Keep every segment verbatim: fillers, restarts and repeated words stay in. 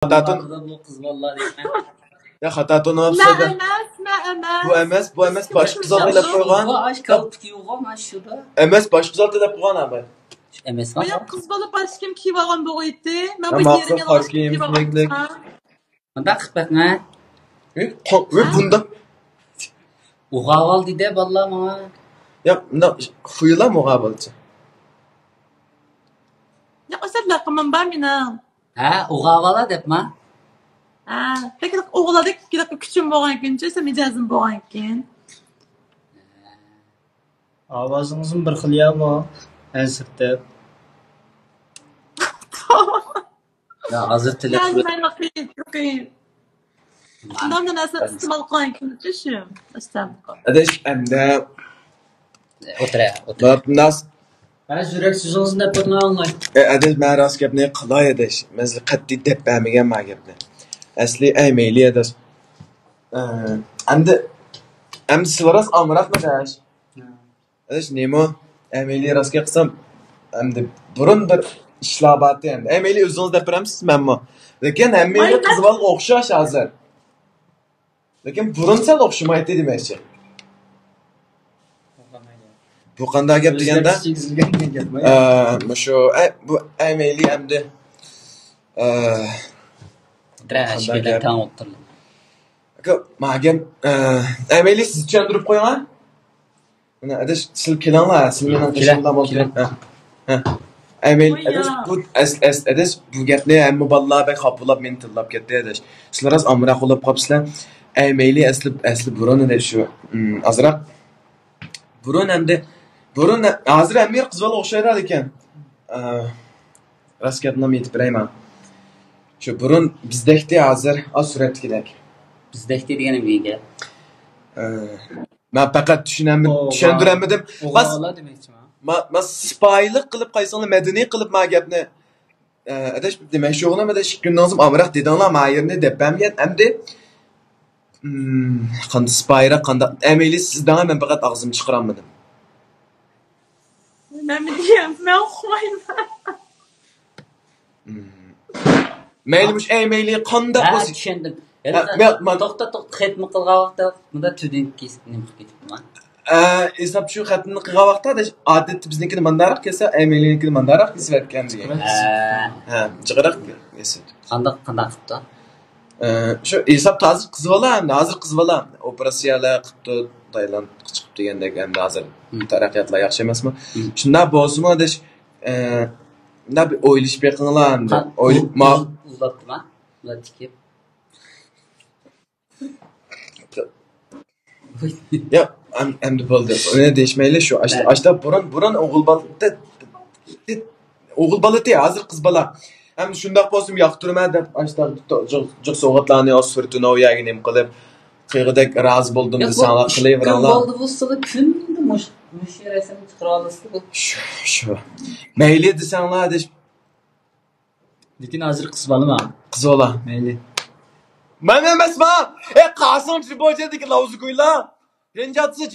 خاتا تون. بۇ قىز بالىلار دەيمەن. يا خاتا تونۇپ مەن سەدە. ئەمەس، مەن ئەمەس. بۇ ئەمەس، بۇ ئەمەس، باشقا قىز ئالدى دەپ قويغان. بۇ ئاش كالپۇكى يوغان ئاشۇدا. ئەمەس، باشقا قىز ئالدى دەپ قويغان ئەمەس. ئەمەس. بۇ ياق قىز بالا باش كىيىم كىيىپ ئالغان بوغۇيتى. مەن بۇ يېرىم يالغۇز كىيىپ ئالغان. مۇنداق قىلىپ بەقمە. ئۆي، قو-، ئۆي، بۇنداق. ئوغاۋال دېدى بالىلار ماڭا. ياق، مۇنداق خۇيلا ئوغاۋالچە. ياق، ئەسەت لەقىمىم بار مېنىڭ. ھە، ئوغاۋالا دەپما. ھە، لېكىن ئوغلاندەك كۈچۈم بولغانكىن، شۇ مىجەزىم بولغانكىن. ئاۋازىڭىزمۇ بىر خىل يامۇ، ئەنسىرتىپ. يا، ھازىر تېلېفون. يا، مەن قىيىن، قىيىن. شۇنداق نەرسە ئىستېمال قىلغان كۈنى چۈشۈم. ئەستەغپۇرۇللا. ئاداش، ئەمدى. ئولتۇرە، ئولتۇرە. ماپ ناس. ھە، يۈرەك سۆزىڭىزنى دەپ بېقىڭ ئاڭلاي. ئە، ئاداش، مەن راست گەپنى قىلاي، ئاداش. مەن سىزگە قەتئىي دەپ بەرمىگەن ما گەپنى. ئەسلى، ئەي، مەيلى، ئاداش. ئە، ئەمدى، ئەمدى سىلى راست ئامراقمۇ، ئاداش؟ ھە. ئاداش، نېمە؟ ئەمەلىي راست گەپ قىلسام، ئەمدى بۇرۇن بىر ئىشلار بارتى ئەمدى. ئەمەلىي ئۆزىڭىز دەپ بېرەمسىز، مەنمۇ؟ لېكىن ھەممەيلى قىز بالىغا ئوخشاش ھازىر. لېكىن بۇرۇن سەل ئوخشىمايتتى دېمەكچى. بۇ قانداق گەپ دېگەندە، ئە، مۇشۇ، ئە، بۇ ئەمەلىي ئەمدى، ئە، قانداق گەپ؟ ئاكا، ماگەن، ئە، ئەمەلىي سىز چۈشەندۈرۈپ قويۇڭ. مانا، ئاداش، سىل كېلىڭلار، سىل مېنىڭ قېشىمدا بولۇپ. ھە. ھە. ئەي، مەيلى، ئاداش، بۇ ئەس-، ئەس-، ئاداش، بۇ گەپنى ھەممە بالىلار بەك خاپا بولۇپ مېنى تىللاپ كەتتى، ئاداش. سىلەر راست ئامراق بولۇپ قاپسىلەر. ئەي، مەيلى، ئەسلى، ئەسلى بۇرۇن، ئاداش، شۇ، ئىم، ئازراق. بۇرۇن ئەمدى، بۇرۇن، ھازىر ھەممە يەر قىز بالا ئوخشايدۇ، لېكىن. ئە، راست گەپنى ئېيتىپ بېرەي مەن. شۇ بۇرۇن بىزدەكتى، ھازىر ئاز سۈرەتتىكىدەك. بىزدەكتى دېگەن نېمە گەپ؟ ئە، مەن پەقەت چۈشىنەلمىدىم، چۈشەندۈرەلمىدىم. ئوغۇل بالا دېمەكچىمەن. ما-، ما-، سىپايىلىق قىلىپ قايسىڭلار، مەدەنىي قىلىپ ما گەپنى. ئە، ئاداش، دېمەكچى بولغىنىم، ئاداش، ئىككى كۈننىڭ ئامراق دېدىڭلار، ما يېرىنى دەپ بەرمىگەن. ئەمدى، ئىم، قانداق سىپايىراق، قانداق ئەمەلىي سىز دەڭە، مەن پەقەت ئاغزىمنى چىقىرالمىدىم. نېمە دېيەم؟ مەن ئۇقمايمەن. مەيلى، مۇشۇ ئەي مەيلى، قانداق ھە، بولسا. چۈشەندىم. ھە، مەن، مەن توختا، توختا، خەتمە قىلغان ۋاقىتتا مۇندا تۈدۈن كېسىپ نېمە قىلىپ كېتىپتىما؟ ئە، ھېساب شۇ خەتمىنى قىلغان ۋاقىتتا، ئادەتتە بىزنىڭكىدە مانداقراق كەلسە، ئەي مەيلىنىڭكىدە مانداقراق كېسىۋەتكەن دېگەن. ھە. ھە، جىقراق كېسىۋەتكەن. قانداق، قانداق قىپتۇ؟ ئە، شۇ ھېساب ھازىر قىز بالا، ھازىر قىز بالا. ئوپېراتسىيەلەر قىپتۇ، تايلاندقا چىقىپ دېگەندەك، ئەمدى ھازىر تەرەققىياتلار ياخشى ئەمەسمۇ؟ شۇنداق بولسىمۇ، ئاداش، ئە، مۇنداق بىر ئويلىشىپ بېقىڭلار، ئەمدى. ئويلىما. ئۇزاتتىما؟ ئۇزاتتىكى. يا، ئەم-، ئەمدى بولدى. ئۇنى دېيىشمەيلى شۇ. ئاشتا، ئاشتا بۇرۇن، بۇرۇن ئوغۇل بالا، ئوغۇل بالا دېدى، ھازىر قىز بالا. ئەمدى شۇنداق بولسىمۇ ياقتۇرىمەن دەپ، ئاشتا جىق، جىق سوۋغاتلارنى، سۈرىتىنى ئۇ يەرگە نېمە قىلىپ، قىلغۇدەك رازى بولدۇم دېسەڭلار، قىلىۋېرىڭلار. بولدى، بولسىلا كۈندە مۇش-، مۇشۇ رەسىمنى چىقىرىۋالىسىز. شۇ، شۇ. مەيلى دېسەڭلار، دېيىش. لېكىن ھازىر قىز بالىما؟ قىز بالا. مەيلى. مەن ئەمەسما؟ ئەي، قاسىڭ جىبوجيەدىكى لاۋزۇگۇيلا. رەنجاتسىز،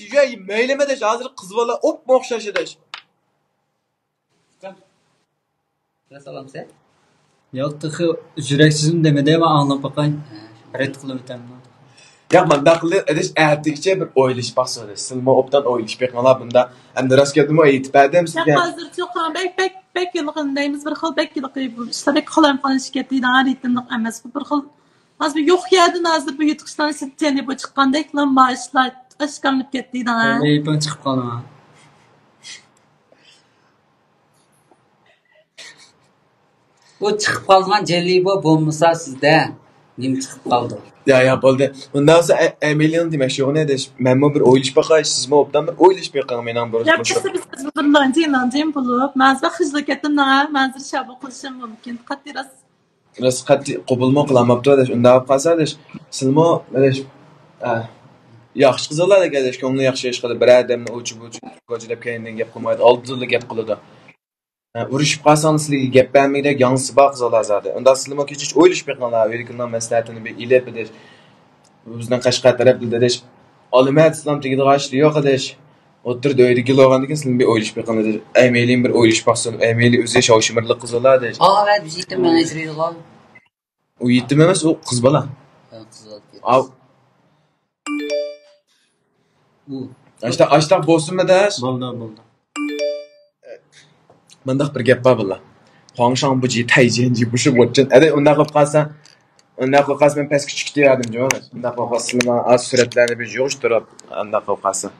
مەيلىمە دەش، ھازىر قىز بالا ئوپمۇ ئوخشاش ئەدەش. سالام سەن. ياق، تېخى يۈرەك سۆزۈم دېمىدى، مەن ئاڭلاپ باقاي. رەت قىلىۋېتەمدۇ؟ ياق، مانداق قىلدى، ئەدەش، ئەتىگىچە بىر ئويلىشىپ باقسىڭىز. سىلمۇ ئوبدان ئويلىشىپ بېقىڭلار بۇندا. ئەمدى راست گەپنىمۇ ئېيتىپ بەردىم سىزگە. ياق، ھازىرچۇ قاراڭ، بەك، بەك، بەك يالقۇن دەيمىز، بىر خىل بەك يالقۇن، بۇ ئىشلار بەك قالايمىقانلىشىپ كەتتى، رىتىملىق ئەمەس، بىر خىل، ھازىر بىر يوق يەردىن ھازىر بىر يۇتۇقۇشلارنى سىلتىنى بۇ چىققاندەكلا ما ئىشلار ئاشكارىلىنىپ كەتتى. تېلېفون چىقىپ قالدىما؟ ئۇ چىقىپ قالغان جەلىبۇ بولمىسا سىزدە نېمە چىقىپ قالدى؟ يا، يا، بولدى. ئۇنداق بولسا ئە-، ئەمەلىينى دېمەكچى يوغىنى ئەدەش. مەنمۇ بىر ئويلىشىپ باقاي، سىزمۇ ئوبدان بىر ئويلىشىپ بېقىڭ مېنىڭ بۇرۇن يا، مۇشۇ. بىز، بىز بۇرۇن لانجىم، لانجىم بولۇپ، مەن بىر خىجىل كەتتىم، ماڭا ھازىر شابۇ قىلىشىم مۇمكىن. قەتئىي راست. راست قەتئىي قوبۇلمۇ قىلالماپتۇ ئەدەش. ئۇنداق بولۇپ قالسا ئەدەش، سىلمۇ ئەدەش، ئە، ياخشى قىزىللاردەك ئەدەش، كۆڭلى ياخشى ئىش قىلىپ، بىرەر ئادەمنى ئۇچۇ بۇچۇ، كوچا دەپ كەينىدىن گەپ قىلمايدۇ، ئالدىدىلا گەپ قىلىدۇ. ھە، ئۇرۇشۇپ قالساڭ سىلىگە گەپ بەرمىگۈدەك ياڭزىسى بار قىزلار زادى. ئۇنداق سىلىمۇ كېچىچە ئويلىشىپ بېقىڭلار، ئۆيدىكىلەرنىڭ مەسلىھەتىنى بىر ئېلىپ، بىزنىڭ قەشقەر تەرەپلىرىدە ئالىمەت ئىسلام تېگىدىغان ئىشلار يوق ئىدىش. ئوتتۇرىدا ئۆيدىكىلەر بولغاندىن كېيىن سىلىمۇ بىر ئويلىشىپ بېقىڭلار. ئەي مەيلىم بىر ئويلىشىپ باقسۇن، ئەي مەيلى ئۆزى شاۋشىمىرلىق قىزلار دېيىش. ئا، ۋە بىز يېتىم مېنېجېر ئىدىغان. ئۇ يېتىم ئەمەس، ئۇ قىز بالا. ھە، قىز بالا. ئاۋ. ئۇ. ئاشتا ئاشتا بولسۇنمۇ دەس؟ بولدى، بولدى. مۇنداق بىر گەپ بار باللا. خۇاڭشاڭ بۇجى تەيجيەنجى بۇشى بوچىن. ئەدە ئۇنداق قىلىپ قالسا، ئۇنداق قىلىپ قالسا مەن پەسكە چۈشۈپ كېتىۋەردىم جۇمۇ. ئۇنداق قىلىپ قالسا سىلىما ئاز سۈرەتلەرنى بىر يىغىشتۇرۇپ، ئۇنداق قىلىپ قالسا.